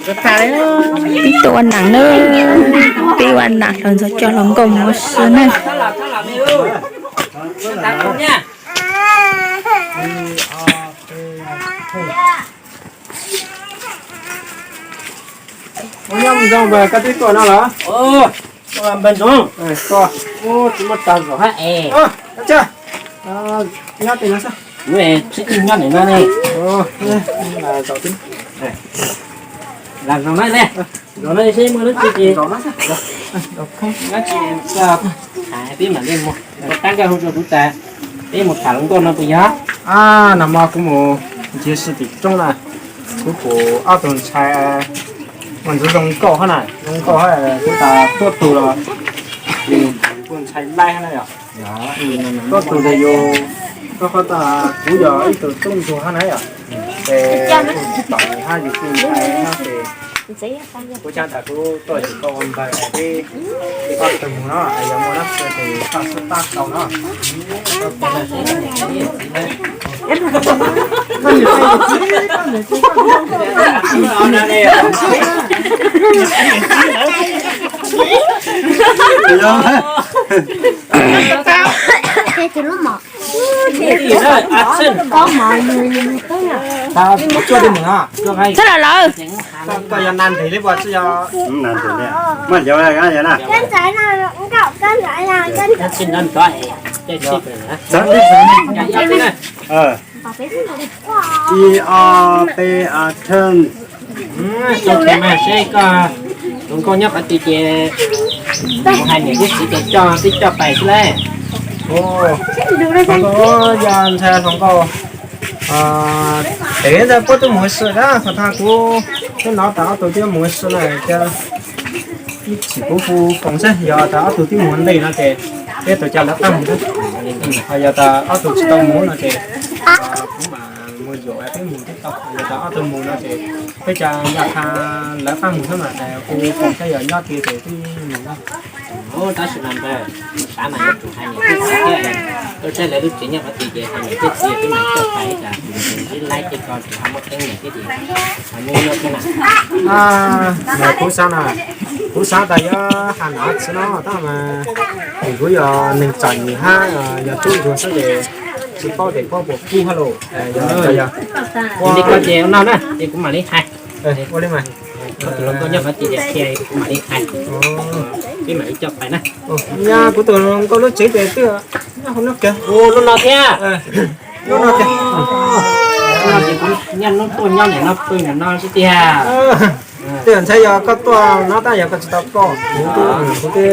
Peb tuaj ua nam na, peb ua nam los ntxuag coj hluas nkauj mus ua si na. Ua nyob mus zoo, koj twb tuaj no los? Npawg Ntxoov, tsis muaj tag zog. Nyob tim no xwb. Nyob tim no ne. Lam zoo na ne. Zoo na seb muaj dab tsi ces, dab tsi, peb mam li mus, tab nkaj hu rau kuv tas, peb mus tham hluas nkauj no puas yog? Nag hmo kuv mus ncig si tim roob na, kuv pum ob tug ntxhais, ua ntxuav zoo nkauj hab na, zoo nkauj hab, kuv tas tuaj tus los, kuv ntxhais laib hab na yog, tuaj tus ntawd yus, koj qhov tas kuv yog ib tug tub ntsuag hab na yog, ces kuv tsis pom hab yus kuj ntxhais hab ces kuv cav tas kuv tuaj tim koj ua npawg es peb, peb koj tus mus no, yog muaj dab tsi ces koj xub tab tau no. Txhob los lawm. Koj yog nas nreg li puas tsi yog? Nas nreg li. Muaj yog na. Ib ob peb, action. Seb koj hluas nkauj nyob qhov twg ces kuv hais niam thiab txiv ces coj peb coj pais xwb lauj. Yog ntxhais hluas nkauj, peb ntawd puab tuaj mus ua si na, qhov tag kuv twb hnov tas ob tug twb mus ua si na, ib chim kuv hu foom seb yog tas ob tug twb mus ua ntej no ces peb tau coj lawv qab mus xwb. Ho yog tas ob tug tsis tau mus no ces kuv mam mus yuam peb mus twb tau, yog tas ob tug mus no ces peb coj ncaj qha lawv qab mus xwb mas, hu foom seb yog nyob twg ces twb mus na. Tab sis mas npawg, xav mas yuav tsum hais niam thiab txiv thiab, tuaj saib lawv lub tsev nyob qhov twg ces hais niam thiab txiv twb mam coj pais ib tsam, ib laib tej ko tsis ho muaj teeb meem thiab ces ho nyuaj nyuaj thiab na. Kuv xav na, kuv xav tas yuav hais nam txiv no tab mas kuv yog neeg txom nyem hab yog tub ntsuag xwb ces tsis paub tes paub puas kub hab los. Yog li ko ces ua no na ces kuv mam li hais. Ua li mas, koj tus hluas nkauj nyob qhov twg ces qhia kuv mam li hais, peb mam li coj pais na. Nyab kuv tus hluas nkauj lub tsev ces twb nyob hauv no kiag. Lub no thiab. Lub no ces kuv nyab hnub tuaj nyob nim no pw nim no xwb tiag. Twb ntshai yog koj tuaj no tab yog koj tsis tau tuaj kuv twb, kuv twb,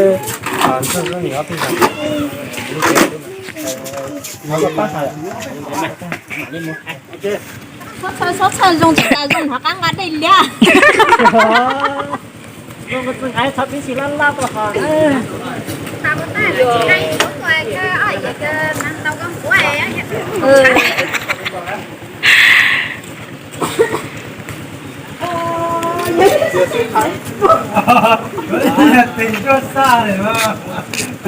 Txhob txhawj, txhob txhawj, zoo tsis tas zoo hnov qab nqa dej liab.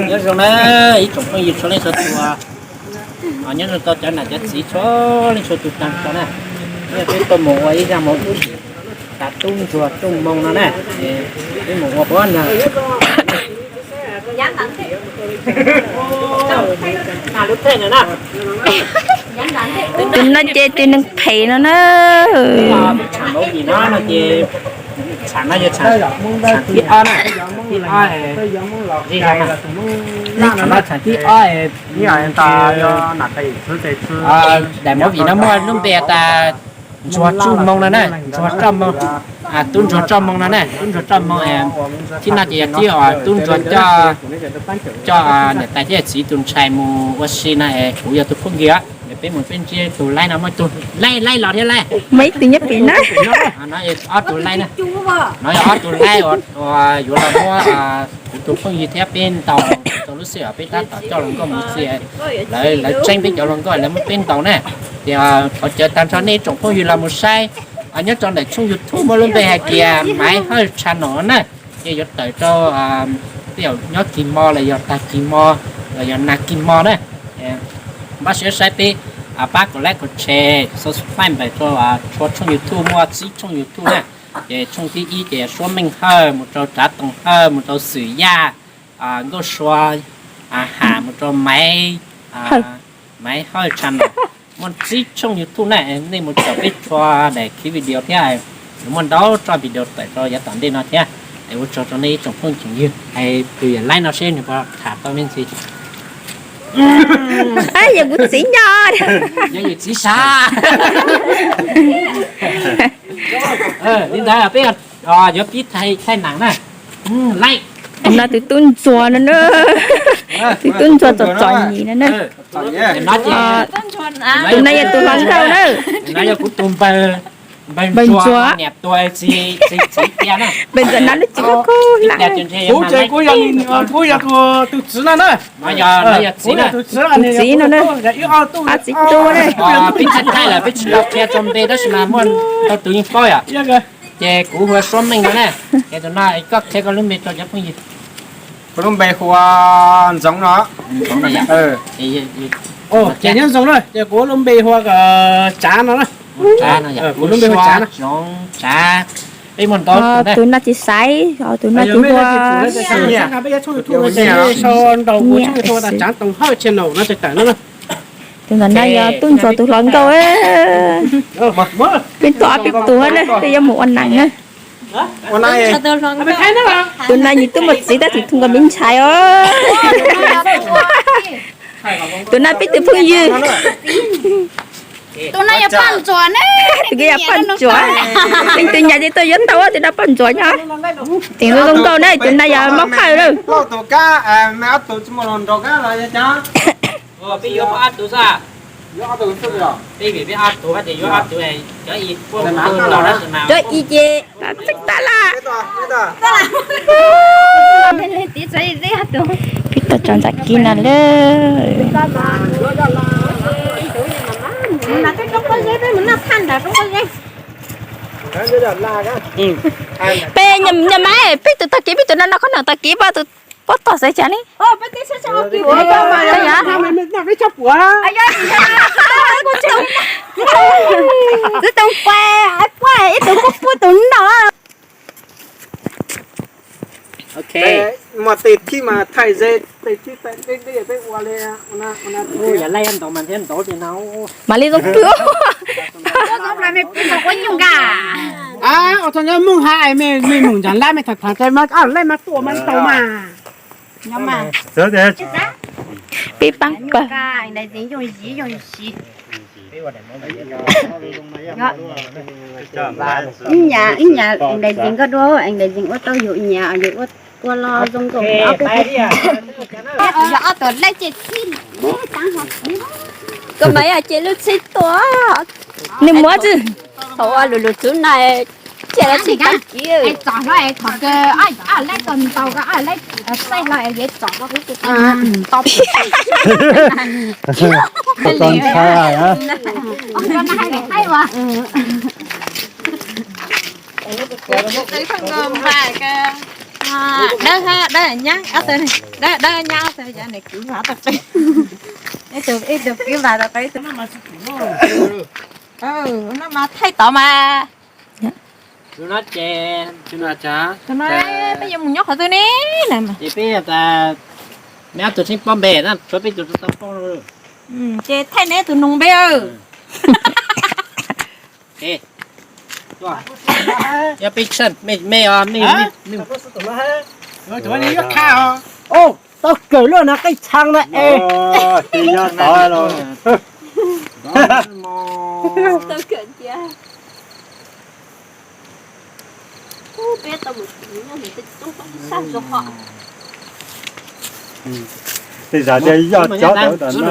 Nyob zoo na ib tsoom phooj ywg txhua leej txhua tus, nyob zoo tau cov nam cov txiv txhua leej txhua tus tag nrho na. Peb tuaj mus ua ib zaj movie tas tub ntsuag rooj moo no na, peb mus ua puab na. Tus no ces tus neeg phem no na. Movie no no ces tsham no yog tsham thib ob na, thib ob, tsham no tsham thib ob, daim movie no muaj lub npe tas ntsuag tsuj moo no na, ntsuag tsuj moo, tub ntsuag tsuj moo no na, tub ntsuag tsuj moo. Thib no ces yog thib tub ntsuag coj, coj niam tais thiab txiv tus ntxhais mus ua si no es kuv yog tus phooj ywg, peb mus peb ntsib tus laib no muaj ib tug laib, laib los thiab laib. Muaj ib tug nyob pem na. No ob tug laib na. No yog ob tug laib uas yuav los muab kuv tus phooj ywg thiab peb ntaus rau lub sij hawm peb tab tom coj hluas nkauj mus txiv. Lawv, lawv tseeb peb cov hluas nkauj lawv muab peb ntaus na. Ces thov caw tag nrho nej tsoom phooj ywg los mus saib nyob rau ntawm tshooj YouTube muaj lub npe hais tias Maiv Hawj Channel na. Ces yuav tawm rau tej zaum nyob kis mos los yog tag kis mos los yog nag kis mos na. Npaj siab saib peb, pab kom like, kom share, subscribe npaum rau txhua tshooj YouTube muaj tsib tshooj YouTube na. Ces tshooj thib ib ces Suab Meej Hawj mus rau Tsav Toom Hawj mus rau Xwm Yaj, Nkauj Sua, Ham mus rau Maiv, Maiv Hawj channel. Muaj tsib tshooj YouTube na, nej mus caum peb txhua daim khiv video thiab, muaj ntau tshooj video tawm rau yav tom ntej no thiab. Es ua tsaug rau nej ib tsoom phooj tsoom ywg, es tus yawm laib no seb nws puas tham tau me ntsis. Yog kuv txiv nyob, yog yawm txiv sav. Li ntawd peb yuav pib thaij nam na. Laib. No tus tub ntsuag no na, tus tub ntsuag txom txom nyem no na. Tus no yog tus hluas nkauj na. No yog kuv tus npawg, npawg ntsuag, niam tuag txiv, txiv tiag na. Npawg ntsuag no lub txiv kuj kuj lam. Kuv ces kuv yog, kuv yog tus txiv no na. Kuv yog tus txiv no na. Ob txiv tub na. Peb tsis thaij lawm, peb tsis tau qhia tso npe tab sis mas muaj ntau tus yeej paub yom. Ces kuv hu ua Suab Meej no na. Es tus no koj qhia koj lub npe rau cov phooj ywg. Kuv lub npe hu ua Ntxoov no. Ces nyob Ntxoov na, ces kuv lub npe hu ua Tsav no na. Kuv lub npe hu Tsav no. Tsav. Peb muaj ntau tus na. Tus no tsis xaiv, tus no tsis hu ua. Sau nraus kuv tshooj YouTube tas Tsav Toom Hawj channel no tawm no na. Tus ntawm no yog tub ntsuag tus hluas nkauj. Peb tuaj ob peb tus na, peb yuav mus ua neej na. Tus no yus twb muaj txiv tab sis thoob nkaus me ntxhais os. Tus no peb tus phooj ywg. Tus no yog poj ntsuam na. Tus no yog poj ntsuam. Leej twg nyiam ces tuaj yuav tau, tus no poj ntsuam nyob. Tseem zoo nkauj na, tus no yog Mab Phawj lawm. Peb yuav ob tug xwb, peb vim peb ob tug ces yuav ob tug, cov i ces txeeb tag lawm. Peb tau tso ntxam kib no lawm. Peb nyiam mas peb tus tag kis, peb tus no no koj neeg tag kis, peb tus pob tog xaiv cas ne. Twb tau quaj, quaj ib tug kuj pub tus no. Muaj tej thib mas thaij ze, tej thib thaij deb deb peb ua li. Yog laij ntau mas thiab ntau li no. Mam li zoo kawg. Ua txog nyob Mooj Has, mej Mooj Ntsas Lab mej tham tham ces mas laij mas tuaj mas ntau mas. Peb paab pawg. Ib nyam, ib nyam daim zis nkauj dua, daim zis ua tau yus nyam, yus ua los zoo nkaus ob peb. Yog ob tug laij ces txhij. Koj mas yog ces lub txhij tua. Nws muab tsi. Thaum ua lus lus txwv na, cia lawv txhij tag kis. Txom hlo es thaum kawg, laij tau ntau ko, laij tej hlo es yeej txom ko kuv tus tau. Tau ntshai. Hais li hais ua. Dawb nyab, dawb nyab, dawb nyab, ib tug kwv vas tau qe. No mas thaij tod mas. Tus no ces, tus no peb yuav mus nyob qhov twg ne? Ces peb tas, neb ob tug tseem paub npe na, tshuav peb tug tsis tau paub. Ces thaij neb tus noog npe. Yog peb tshaj me, me os, me. Tau kawg lub no qij tshee na es. Tej zag thiaj yog cov tawv tas na.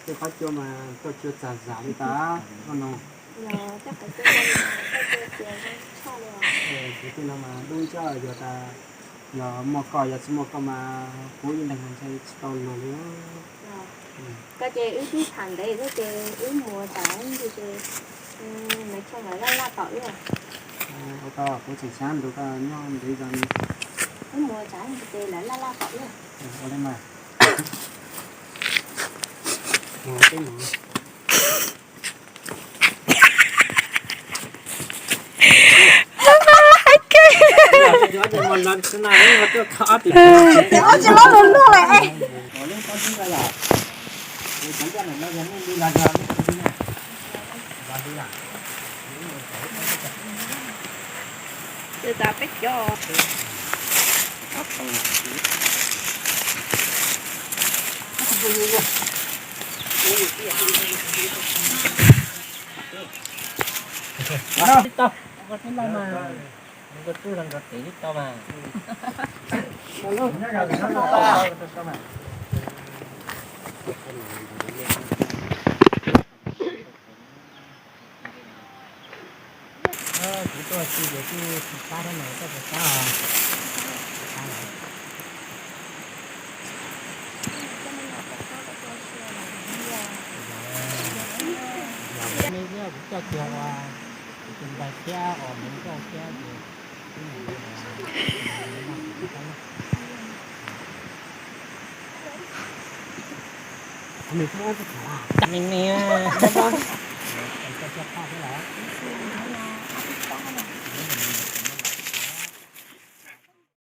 Tej qhov cua mas tau cua txag zam li tas no. Tej no mas dub ncaj, yog tas yog muaj koj, yog tsis muaj koj mas kuv ib leeg ntshai tsis tau luag li. Koj ces wb twb tham ntev thiab ces wb mus tas ces Maiv Choo lawv laj laj tom wb. Ua tau kuv tseem xav nrog koj nyob ntev zog li. Mus tsav ces lawv laj laj tom lawm. Ua li mas. Ces ua tsis loj lus luaj lawm. Ces tas peb cov. Tau, koj tib lau mas, koj tub los nkawd kev tib tau mas. Kuv tuaj tsis ces kuj tsis pab thiab mas koj puas pab os? Pab lawm. Yog me ntsis kuv coj kiag ua tus npais thiab os, me nkauj thiab ces kuv noj kuv tau na. Nws tsis ob tug thaum me me, koj coj poj thiab los?